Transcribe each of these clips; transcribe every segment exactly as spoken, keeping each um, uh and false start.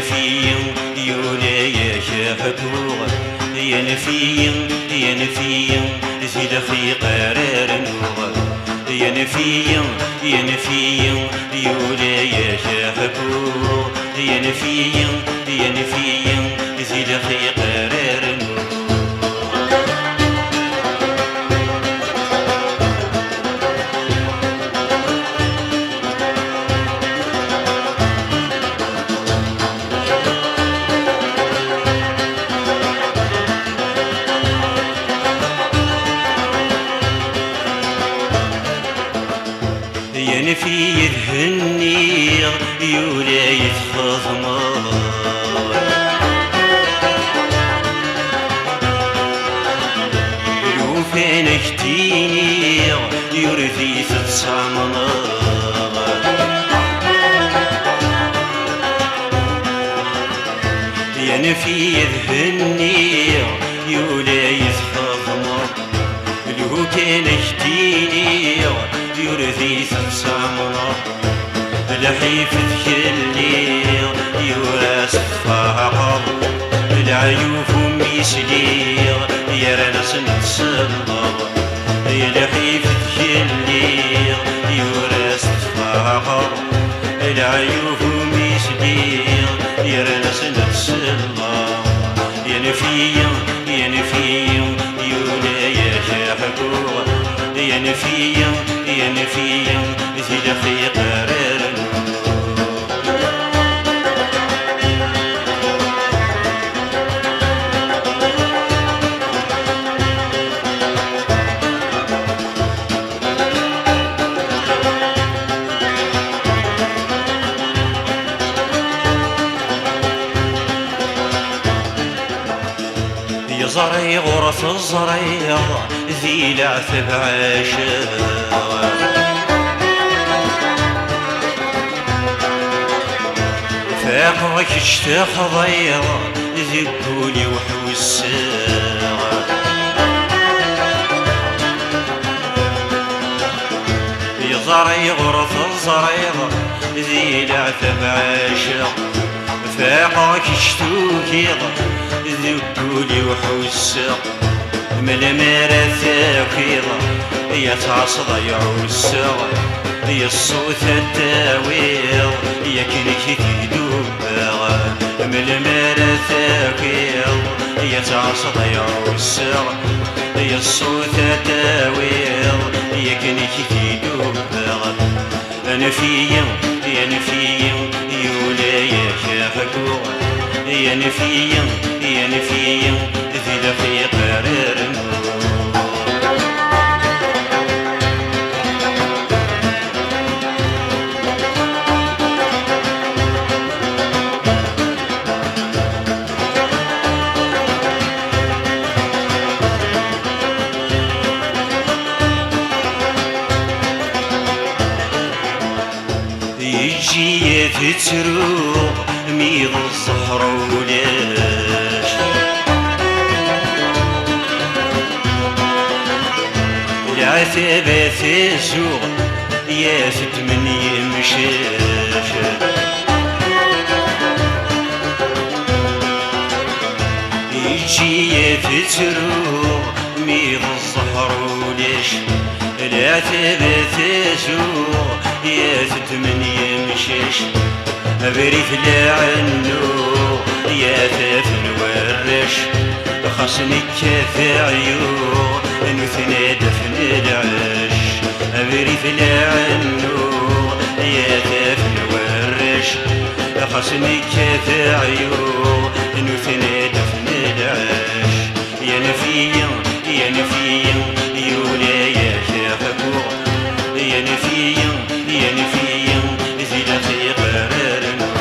Yanef-iyi, yulay-ak ḥkuɣ. Yanef-iyi, yanef-iyi, di lxiq ara rnuɣ. Yanef-iyi, yanef-iyi, yulay-ak ḥkuɣ. Yanef-iyi, yanef-iyi, di lxiq ara rnuɣ. Yanef-iyi ad henniɣ, yulay txedmeḍ. Lufan ak-d-iniɣ, yurdi tettamneḍ. Yanef-iyi ad henniɣ, yulay txedmeḍ. Lhu kan ak-d-iniɣ, yurdi tettamneḍ. Lḥif tkelli, yura tfaqeḍ. Leɛyub umi sliɣ, yerna sen-tselleḍ. Lḥif tkelli, yura tfaqeḍ. Leɛyub umi sliɣ, yerna sen-tselleḍ. Yanef-iyi, yanef-iyi, yulay-ak ḥkuɣ. Yanef-iyi, yanef-iyi, di lxiq ara rnuɣ. Yeẓra ɣur teẓriḍ di leɛtab ɛaceɣ. Faqeɣ kečč texḍiḍ, deg wul-iw ḥusseɣ. Yeẓra ɣur teẓriḍ di leɛtab ɛaceɣ. Faqeɣ kečč tugiḍ, deg wul-iw ḥusseɣ. Melmi ara takiḍ, ya tɛeṣṣeḍ ay ɛusseɣ. Ya ṣṣut ad tawiḍ, yakan i k-id-dubbeɣ. Melmi ara takiḍ, ya tɛeṣṣeḍ ay ɛusseɣ. Ya ṣṣut ad tawiḍ, yakan i k-id-dubbeɣ. Anef-iyi, anef-iyi, yulay-ak ḥkuɣ. Anef-iyi, anef-iyi, di lxiq ara rnuɣ. Yeǧǧi-yi ad ttruɣ mi d ẓẓher ulac. Leɛtab ad t-azuɣ, yat ddmen yemcac. Yeǧǧi-yi ad ttruɣ mi d ẓẓher ulac. Leɛtab ad t-azuɣ, yat ddmen yemcac. Abrid la ɛennuɣ, yat af n warrac. Xas nekkat ɛyuɣ, nutni ad afen lɛecc. Abrid la ɛennuɣ, yat af n warrac. Xas nekkat ɛyuɣ, nutni ad afen lɛecc. Yanef-iyi, yanef-iyi, yulay-ak ḥkuɣ. Yanef-iyi, yanef-iyi, di lxiq ara rnuɣ.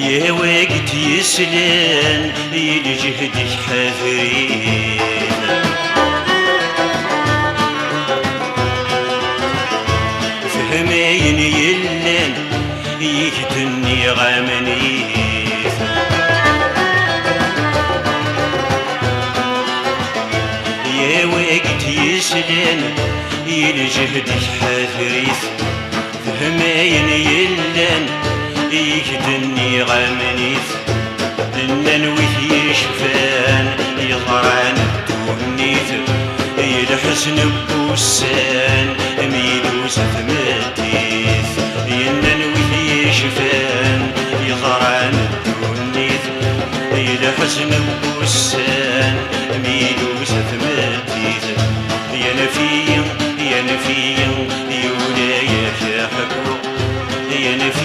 Yawag-d yeslan i lǧehd-ik ḥadrin. Ɣamnit. Yawag-d yeslan i lǧehd-ik ḥader-it. Fhem ayen yellan, i k-d-nniɣ amnit. Nnan wid yecfan, yeḍran ddunit, i lḥezn n wussan, mi d-tusa tmeddit. Yennan wid yecfan, yeḍran ddunit, i lḥezn n wussan, mi d-tusa tmeddit. Yanef-iyi, yanef-iyi, yula-yak ḥekku. Yanef